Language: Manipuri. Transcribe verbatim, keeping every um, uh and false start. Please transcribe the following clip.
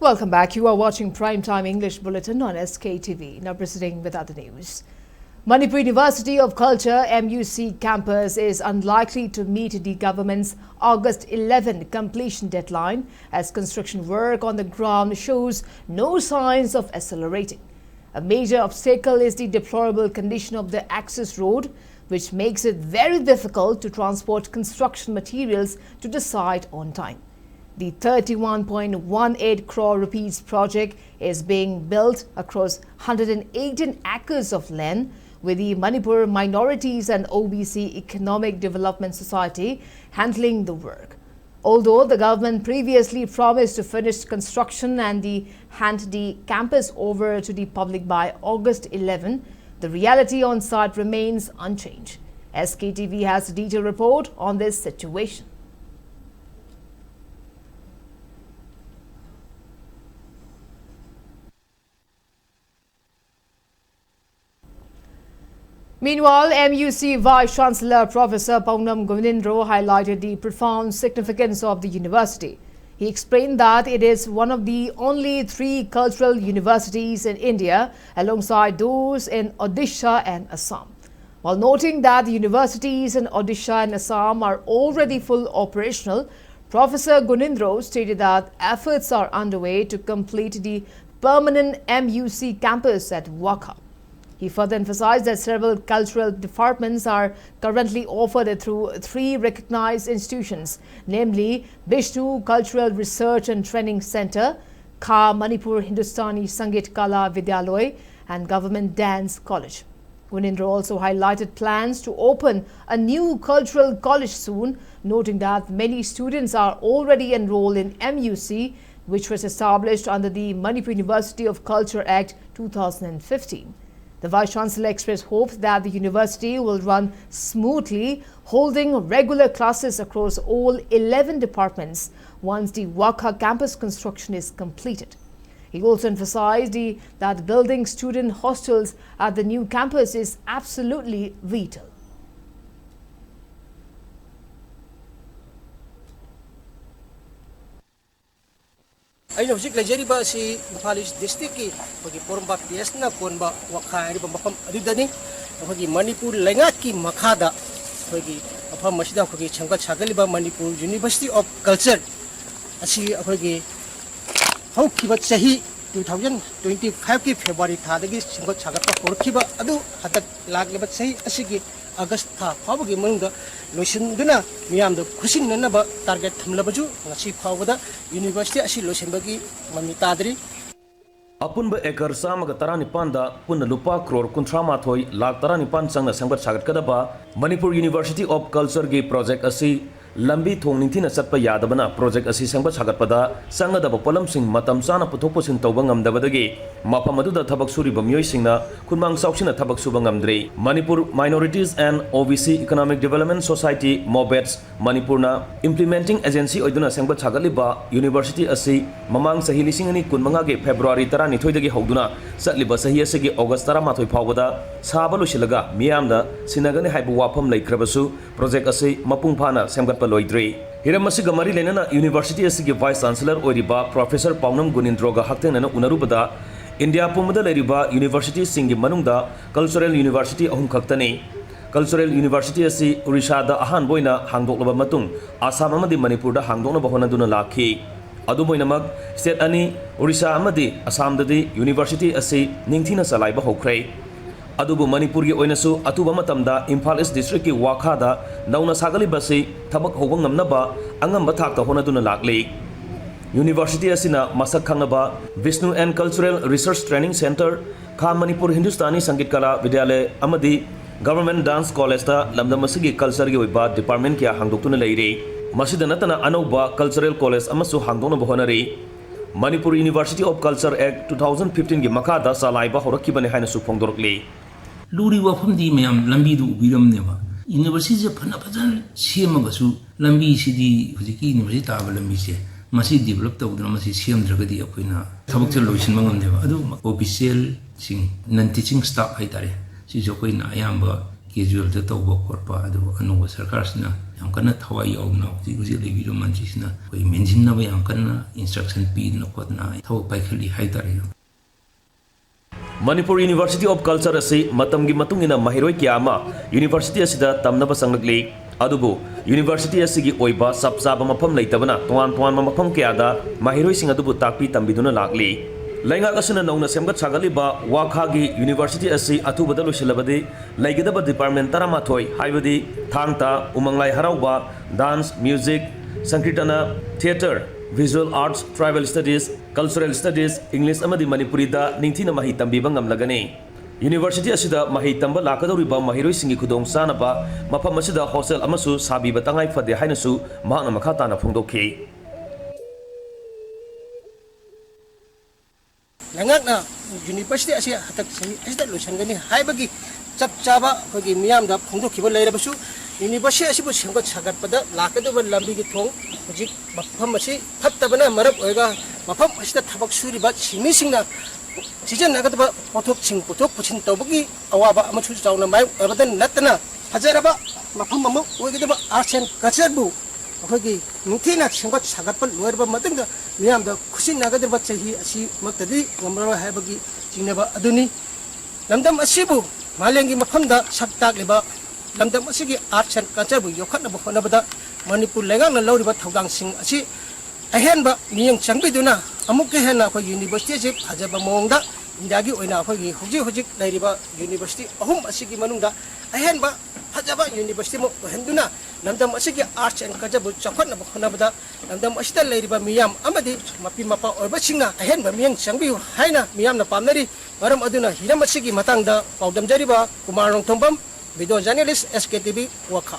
Welcome back. You are watching Prime Time English Bulletin on S K T V. Now proceeding with other news. Manipur University of Culture, M U C campus is unlikely to meet the government's August eleventh completion deadline, as construction work on the ground shows no signs of accelerating. A major obstacle is the deplorable condition of the access road, which makes it very difficult to transport construction materials to the site on time. The thirty-one point one eight crore rupees project is being built across hundred and eighteen acres of land, with the Manipur Minorities and O B C Economic Development Society handling the work. Although the government previously promised to finish construction and the hand the campus over to the public by August eleventh, the reality on site remains unchanged. S K T V has a detailed report on this situation. Meanwhile, M U C Vice Chancellor Professor Paonam Gunindro highlighted the profound significance of the university. He explained that it is one of the only three cultural universities in India, alongside those in Odisha and Assam. While noting that the universities in Odisha and Assam are already full operational, Professor Gunindro stated that efforts are underway to complete the permanent M U C campus at Wakha. He further emphasized that several cultural departments are currently offered through three recognized institutions, namely Bishnu Cultural Research and Training Center, Kha Manipur Hindustani Sangeet Kala Vidyalaya, and Government Dance College. Gunindro also highlighted plans to open a new cultural college soon, noting that many students are already enrolled in M U C, which was established under the Manipur University of Culture Act two thousand fifteen. The Vice Chancellor expressed hope that the university will run smoothly, holding regular classes across all eleven departments once the Wakha campus construction is completed. He also emphasized the, that building student hostels at the new campus is absolutely vital. ꯑꯩꯅ ꯍꯧꯖꯤꯛ ꯂꯩꯖꯔꯤꯕ ꯑꯁꯤ ꯏꯝꯐꯥꯜ ꯏꯁ ꯗꯤꯁꯇ꯭ꯔꯤꯛꯀꯤ ꯑꯩꯈꯣꯏꯒꯤ ꯄꯣꯔꯣꯝꯄꯥꯠ ꯄꯤ ꯑꯦꯁꯅ ꯀꯣꯟꯕ ꯋꯥꯈꯥꯏ ꯍꯥꯏꯔꯤꯕ ꯃꯐꯝ ꯑꯗꯨꯗꯅꯤ꯫ ꯑꯩꯈꯣꯏꯒꯤ ꯃꯅꯤꯄꯨꯔ ꯂꯩꯉꯥꯛꯀꯤ ꯃꯈꯥꯗ ꯑꯩꯈꯣꯏꯒꯤ ꯃꯐꯝ ꯑꯁꯤꯗ ꯑꯩꯈꯣꯏꯒꯤ ꯁꯦꯝꯒꯠ ꯁꯥꯒꯠꯂꯤꯕ ꯃꯅꯤꯄꯨꯔ ꯌꯨꯅꯤꯚꯔꯁꯤꯇꯤ ꯑꯣꯐ ꯀꯜꯆꯔ ꯑꯁꯤ ꯑꯩꯈꯣꯏꯒꯤ ꯍꯧꯈꯤꯕ ꯆꯍꯤ two thousand twenty fiveꯀꯤ February ꯊꯥꯗꯒꯤ ꯁꯦꯝꯒꯠ ꯁꯥꯒꯠꯄ ꯍꯧꯔꯛꯈꯤꯕ ꯑꯗꯨ ꯍꯟꯗꯛ ꯂꯥꯛꯂꯤꯕ ꯆꯍꯤ ꯑꯁꯤꯒꯤ August ꯊꯥ ꯐꯥꯎꯕꯒꯤ ꯃꯅꯨꯡꯗ ꯂꯣꯏꯁꯤꯟꯗꯨꯅ ꯃꯤꯌꯥꯝꯗ ꯈꯨꯠꯁꯤꯟꯅꯅꯕ target ꯊꯝꯂꯕꯁꯨ ꯉꯁꯤ ꯐꯥꯎꯕꯗ university ꯑꯁꯤ ꯂꯣꯏꯁꯤꯟꯕꯒꯤ ꯃꯃꯤ ꯇꯥꯗ꯭ꯔꯤ꯫ ꯑꯄꯨꯟꯕ ꯑꯦꯀꯔ ꯆꯥꯝꯃꯒ ꯇꯔꯥꯅꯤꯄꯥꯟꯗ ꯄꯨꯟꯅ ꯂꯨꯄꯥ ꯀ꯭ꯔꯣꯔ ꯀꯨꯟꯊ꯭ꯔꯥ ꯃꯥꯊꯣꯏ ꯂꯥꯈ ꯇꯔꯥꯅꯤꯄꯥꯟ ꯆꯪꯅ ꯁꯦꯝꯒꯠ ꯁꯥꯒꯠꯀꯗꯕ ꯃꯅꯤꯄꯨꯔ University of Cultureꯒꯤ project ꯑꯁꯤ ꯂꯝꯕꯤ ꯊꯣꯡ ꯅꯤꯡꯊꯤꯅ ꯆꯠꯄ ꯌꯥꯗꯕꯅ project ꯑꯁꯤ ꯁꯦꯝꯒꯠ ꯁꯥꯒꯠꯄꯗ ꯆꯪꯒꯗꯕ ꯄꯣꯠꯂꯝꯁꯤꯡ ꯃꯇꯝ ꯆꯥꯅ ꯄꯨꯊꯣꯛ ꯄꯨꯁꯤꯟ ꯇꯧꯕ ꯉꯝꯗꯕꯗꯒꯤ ꯃꯐꯝ ꯑꯗꯨꯗ ꯊꯕꯛ ꯁꯨꯔꯤꯕ ꯃꯤꯑꯣꯏꯁꯤꯡꯅ ꯈꯨꯟꯃꯥꯡ ꯆꯥꯎꯁꯤꯟꯅ ꯊꯕꯛ ꯁꯨꯕ ꯉꯝꯗ꯭ꯔꯤ꯫ Manipur Minorities and O B C Economic Development Society, MOBEDS, ꯃꯅꯤꯄꯨꯔꯅ implementing agency ꯑꯣꯏꯗꯨꯅ ꯁꯦꯝꯒꯠ ꯁꯥꯒꯠꯂꯤꯕ university ꯑꯁꯤ ꯃꯃꯥꯡ ꯆꯍꯤ ꯂꯤꯁꯤꯡ ꯑꯅꯤ ꯀꯨꯟꯃꯉꯥꯒꯤ February ꯇꯔꯥꯅꯤꯊꯣꯏꯗꯒꯤ ꯍꯧꯗꯨꯅ ꯆꯠꯂꯤꯕ ꯆꯍꯤ ꯑꯁꯤꯒꯤ August ꯇꯔꯥꯃꯥꯊꯣꯏ ꯐꯥꯎꯕꯗ ꯁꯥꯕ ꯂꯣꯏꯁꯤꯜꯂꯒ ꯃꯤꯌꯥꯝꯗ ꯁꯤꯟꯅꯒꯅꯤ ꯍꯥꯏꯕ ꯋꯥꯐꯝ ꯂꯩꯈ꯭ꯔꯕꯁꯨ, project ꯑꯁꯤ ꯃꯄꯨꯡ ꯐꯥꯅ ꯁꯦꯝꯒꯠꯄ ꯂꯣꯏꯗ꯭ꯔꯤ꯫ ꯍꯤꯔꯝ ꯑꯁꯤꯒ ꯃꯔꯤ ꯂꯩꯅꯅ university ꯑꯁꯤꯒꯤ vice chancellor ꯑꯣꯏꯔꯤꯕ Professor ꯄꯥꯎꯅꯝ ꯒꯨꯅꯤꯟꯗ꯭ꯔꯣꯒ ꯍꯛꯊꯦꯡꯅꯅ ꯎꯅꯔꯨꯕꯗ, ꯏꯟꯗꯤꯌꯥ ꯄꯨꯝꯕꯗ ꯂꯩꯔꯤꯕ universityꯁꯤꯡꯒꯤ ꯃꯅꯨꯡꯗ cultural university ꯑꯍꯨꯝ ꯈꯛꯇꯅꯤ꯫ Cultural university ꯑꯁꯤ ꯎꯔꯤꯁꯥꯗ ꯑꯍꯥꯟꯕ ꯑꯣꯏꯅ ꯍꯥꯡꯗꯣꯛꯂꯕ ꯃꯇꯨꯡ, ꯑꯁꯥꯝ ꯑꯃꯗꯤ ꯃꯅꯤꯄꯨꯔꯗ ꯍꯥꯡꯗꯣꯛꯅꯕ ꯍꯣꯠꯅꯗꯨꯅ ꯂꯥꯛꯈꯤ꯫ ꯑꯗꯨꯝ ꯑꯣꯏꯅꯃꯛ, state ꯑꯅꯤ, ꯎꯔꯤꯁꯥ ꯑꯃꯗꯤ ꯑꯁꯥꯝꯗꯗꯤ university ꯑꯁꯤ ꯅꯤꯡꯊꯤꯅ ꯆꯂꯥꯏꯕ ꯍꯧꯈ꯭ꯔꯦ꯫ ꯑꯗꯨꯕꯨ ꯃꯅꯤꯄꯨꯔꯒꯤ ꯑꯣꯏꯅꯁꯨ ꯑꯊꯨꯕ ꯃꯇꯝꯗ ꯏꯝꯐꯥꯜ ꯏꯁ ꯗꯤꯁꯇ꯭ꯔꯤꯛꯀꯤ ꯋꯥꯈꯥꯗ ꯅꯧꯅ ꯁꯥꯒꯠꯂꯤꯕ ꯑꯁꯤ ꯊꯕꯛ ꯍꯧꯕ ꯉꯝꯅꯕ ꯑꯉꯝꯕ ꯊꯥꯛꯇ ꯍꯣꯠꯅꯗꯨꯅ ꯂꯥꯛꯂꯤ꯫ University ꯑꯁꯤꯅ ꯃꯁꯛ ꯈꯪꯉꯕ Vishnu and Cultural Research Training Centre, ꯈꯥ ꯃꯅꯤꯄꯨꯔ ꯍꯤꯟꯗꯨꯁꯇꯥꯅꯤ ꯁꯪꯒꯤꯠ ꯀꯂꯥ ꯕꯤꯗ꯭ꯌꯥꯂꯌ ꯑꯃꯗꯤ Government Dance Collegeꯇ ꯂꯝꯗꯝ ꯑꯁꯤꯒꯤ cultureꯒꯤ ꯑꯣꯏꯕ department ꯀꯌꯥ ꯍꯥꯡꯗꯣꯛꯇꯨꯅ ꯂꯩꯔꯤ꯫ ꯃꯁꯤꯗ ꯅꯠꯇꯅ ꯑꯅꯧꯕ cultural college ꯑꯃꯁꯨ ꯍꯥꯡꯗꯣꯛꯅꯕ ꯍꯣꯠꯅꯔꯤ꯫ Manipur University of Culture Act two thousand fifteenꯒꯤ ꯃꯈꯥꯗ ꯆꯂꯥꯏꯕ ꯍꯧꯔꯛꯈꯤꯕꯅꯤ ꯍꯥꯏꯅꯁꯨ ꯐꯣꯡꯗꯣꯔꯛꯂꯤ꯫ ꯂꯨꯔꯤꯕ ꯋꯥꯐꯝꯗꯤ ꯃꯌꯥꯝ ꯂꯝꯕꯤꯗꯨ ꯎꯕꯤꯔꯝꯅꯦꯕ꯫ Universityꯁꯦ ꯐꯅ ꯐꯖꯅ ꯁꯦꯝꯃꯒꯁꯨ ꯂꯝꯕꯤꯁꯤꯗꯤ ꯍꯧꯖꯤꯛꯀꯤ university ꯇꯥꯕ ꯂꯝꯕꯤꯁꯦ ꯃꯁꯤ develop ꯇꯧꯗꯅ ꯃꯁꯤ ꯁꯦꯝꯗ꯭ꯔꯒꯗꯤ ꯑꯩꯈꯣꯏꯅ ꯊꯕꯛꯁꯦ ꯂꯣꯏꯁꯤꯟꯕ ꯉꯝꯗꯦꯕ꯫ ꯑꯗꯨ officialꯁꯤꯡ, non teaching staff ꯍꯥꯏꯇꯥꯔꯦ, ꯁꯤꯁꯨ ꯑꯩꯈꯣꯏꯅ ꯑꯌꯥꯝꯕ casualꯗ ꯇꯧꯕ ꯈꯣꯠꯄ, ꯑꯗꯨ ꯑꯅꯧꯕ ꯁꯔꯀꯥꯔꯁꯤꯅ ꯌꯥꯝ ꯀꯟꯅ ꯊꯋꯥꯏ ꯌꯥꯎꯅ ꯍꯧꯖꯤꯛ ꯍꯧꯖꯤꯛ ꯂꯩꯕꯤꯔꯤꯕ ꯃꯟꯇ꯭ꯔꯤꯁꯤꯅ ꯑꯩꯈꯣꯏ ꯃꯦꯟꯁꯤꯟꯅꯕ ꯌꯥꯝ ꯀꯟꯅ instruction ꯄꯤꯗꯅ ꯈꯣꯠꯇꯅ ꯊꯕꯛ ꯄꯥꯏꯈꯠꯂꯤ ꯍꯥꯏꯇꯥꯔꯦ꯫ ꯃꯅꯤꯄꯨꯔ University of Culture ꯑꯁꯤ ꯃꯇꯝꯒꯤ ꯃꯇꯨꯡ ꯏꯟꯅ ꯃꯍꯩꯔꯣꯏ ꯀꯌꯥ ꯑꯃ university ꯑꯁꯤꯗ ꯇꯝꯅꯕ ꯆꯪꯂꯛꯂꯤ꯫ ꯑꯗꯨꯕꯨ university ꯑꯁꯤꯒꯤ ꯑꯣꯏꯕ ꯆꯞ ꯆꯥꯕ ꯃꯐꯝ ꯂꯩꯇꯕꯅ ꯇꯣꯉꯥꯟ ꯇꯣꯉꯥꯟꯕ ꯃꯐꯝ ꯀꯌꯥꯗ ꯃꯍꯩꯔꯣꯏꯁꯤꯡ ꯑꯗꯨꯕꯨ ꯇꯥꯛꯄꯤ ꯇꯝꯕꯤꯗꯨꯅ ꯂꯥꯛꯂꯤ꯫ ꯂꯩꯉꯥꯛ ꯑꯁꯤꯅ ꯅꯧꯅ ꯁꯦꯝꯒꯠ ꯁꯥꯒꯠꯂꯤꯕ ꯋꯥꯈꯥꯒꯤ university ꯑꯁꯤ ꯑꯊꯨꯕꯗ ꯂꯣꯏꯁꯤꯜꯂꯕꯗꯤ ꯂꯩꯒꯗꯕ department ꯇꯔꯥꯃꯥꯊꯣꯏ, ꯍꯥꯏꯕꯗꯤ ꯊꯥꯡ ꯇꯥ, ꯎꯃꯪ ꯂꯥꯏ ꯍꯔꯥꯎꯕ, dance, music, ꯁꯪꯀꯤꯔꯇꯅ, theatre, visual arts, tribal studies, cultural studies, English ꯑꯃꯗꯤ ꯃꯅꯤꯄꯨꯔꯤꯗ ꯅꯤꯡꯊꯤꯅ ꯃꯍꯩ ꯇꯝꯕꯤꯕ ꯉꯝꯂꯒꯅꯤ꯫ University ꯑꯁꯤꯗ ꯃꯍꯩ ꯇꯝꯕ ꯂꯥꯛꯀꯗꯧꯔꯤꯕ ꯃꯍꯩꯔꯣꯏꯁꯤꯡꯒꯤ ꯈꯨꯗꯣꯡ ꯆꯥꯅꯕ ꯃꯐꯝ ꯑꯁꯤꯗ hostel ꯑꯃꯁꯨ ꯁꯥꯕꯤꯕ ꯇꯉꯥꯏ ꯐꯗꯦ ꯍꯥꯏꯅꯁꯨ ꯃꯍꯥꯛꯅ ꯃꯈꯥ ꯇꯥꯅ ꯐꯣꯡꯗꯣꯛꯈꯤ꯫ ꯂꯩꯉꯥꯛꯅ university ꯑꯁꯤ ꯍꯟꯗꯛ ꯆꯍꯤ ꯑꯁꯤꯗ ꯂꯣꯏꯁꯤꯟꯒꯅꯤ ꯍꯥꯏꯕꯒꯤ ꯆꯞ ꯆꯥꯕ ꯑꯩꯈꯣꯏꯒꯤ ꯃꯤꯌꯥꯝꯗ ꯐꯣꯡꯗꯣꯛꯈꯤꯕ ꯂꯩꯔꯕꯁꯨ, university ꯑꯁꯤꯕꯨ ꯁꯦꯝꯒꯠ ꯁꯥꯒꯠꯄꯗ ꯂꯥꯛꯀꯗꯧꯕ ꯂꯝꯕꯤꯒꯤ ꯊꯣꯡ, ꯍꯧꯖꯤꯛ ꯃꯐꯝ ꯑꯁꯤ ꯐꯠꯇꯕꯅ ꯃꯔꯝ ꯑꯣꯏꯔꯒ ꯃꯐꯝ ꯑꯁꯤꯗ ꯊꯕꯛ ꯁꯨꯔꯤꯕ ꯁꯤꯟꯃꯤꯁꯤꯡꯅ ꯁꯤꯖꯤꯟꯅꯒꯗꯕ ꯄꯣꯠꯊꯣꯛꯁꯤꯡ ꯄꯨꯊꯣꯛ ꯄꯨꯁꯤꯟ ꯇꯧꯕꯒꯤ ꯑꯋꯥꯕ ꯑꯃꯁꯨ ꯆꯥꯎꯅ ꯃꯥꯌꯣꯛꯅꯕꯗ ꯅꯠꯇꯅ, ꯐꯖꯔꯕ ꯃꯐꯝ ꯑꯃ ꯑꯣꯏꯒꯗꯕ arts and cultureꯕꯨ ꯑꯩꯈꯣꯏꯒꯤ ꯅꯤꯡꯊꯤꯅ ꯁꯦꯝꯒꯠ ꯁꯥꯒꯠꯄ ꯂꯣꯏꯔꯕ ꯃꯇꯨꯡꯗ ꯃꯤꯌꯥꯝꯗ ꯈꯨꯠꯁꯤꯟꯅꯒꯗꯧꯔꯤꯕ ꯆꯍꯤ ꯑꯁꯤꯃꯛꯇꯗꯤ ꯉꯝꯂꯔꯣꯏ ꯍꯥꯏꯕꯒꯤ ꯆꯤꯡꯅꯕ ꯑꯗꯨꯅꯤ꯫ ꯂꯝꯗꯝ ꯑꯁꯤꯕꯨ ꯃꯥꯂꯦꯝꯒꯤ ꯃꯐꯝꯗ ꯁꯛ ꯇꯥꯛꯂꯤꯕ, ꯂꯝꯗꯝ ꯑꯁꯤꯒꯤ arts and cultureꯕꯨ ꯌꯣꯛꯈꯠꯅꯕ ꯍꯣꯠꯅꯕꯗ ꯃꯅꯤꯄꯨꯔ ꯂꯩꯉꯥꯛꯅ ꯂꯧꯔꯤꯕ ꯊꯧꯗꯥꯡꯁꯤꯡ ꯑꯁꯤ ꯑꯍꯦꯟꯕ ꯃꯤꯠꯌꯦꯡ ꯆꯪꯕꯤꯗꯨꯅ ꯑꯃꯨꯛꯀ ꯍꯦꯟꯅ ꯑꯩꯈꯣꯏꯒꯤ university ꯑꯁꯤ ꯐꯖꯕ ꯃꯑꯣꯡꯗ ꯏꯟꯗꯤꯌꯥꯒꯤ ꯑꯣꯏꯅ ꯑꯩꯈꯣꯏꯒꯤ ꯍꯧꯖꯤꯛ ꯍꯧꯖꯤꯛ ꯂꯩꯔꯤꯕ university ꯑꯍꯨꯝ ꯑꯁꯤꯒꯤ ꯃꯅꯨꯡꯗ ꯑꯍꯦꯟꯕ ꯐꯖꯕ university ꯑꯃ ꯑꯣꯏꯍꯟꯗꯨꯅ ꯂꯝꯗꯝ ꯑꯁꯤꯒꯤ arts and cultureꯕꯨ ꯆꯥꯎꯈꯠꯅꯕ ꯍꯣꯠꯅꯕꯗ ꯂꯝꯗꯝ ꯑꯁꯤꯗ ꯂꯩꯔꯤꯕ ꯃꯤꯌꯥꯝ ꯑꯃꯗꯤ ꯃꯄꯤ ꯃꯄꯥ ꯑꯣꯏꯕꯁꯤꯡꯅ ꯑꯍꯦꯟꯕ ꯃꯤꯠꯌꯦꯡ ꯆꯪꯕꯤꯌꯨ ꯍꯥꯏꯅ ꯃꯤꯌꯥꯝꯅ ꯄꯥꯝꯅꯔꯤ꯫ ꯃꯔꯝ ꯑꯗꯨꯅ ꯍꯤꯔꯝ ꯑꯁꯤꯒꯤ ꯃꯇꯥꯡꯗ ꯄꯥꯎꯗꯝꯖꯔꯤꯕ Kumar Nongthombam, video journalist, S K T V, ꯋꯥꯈꯥ꯫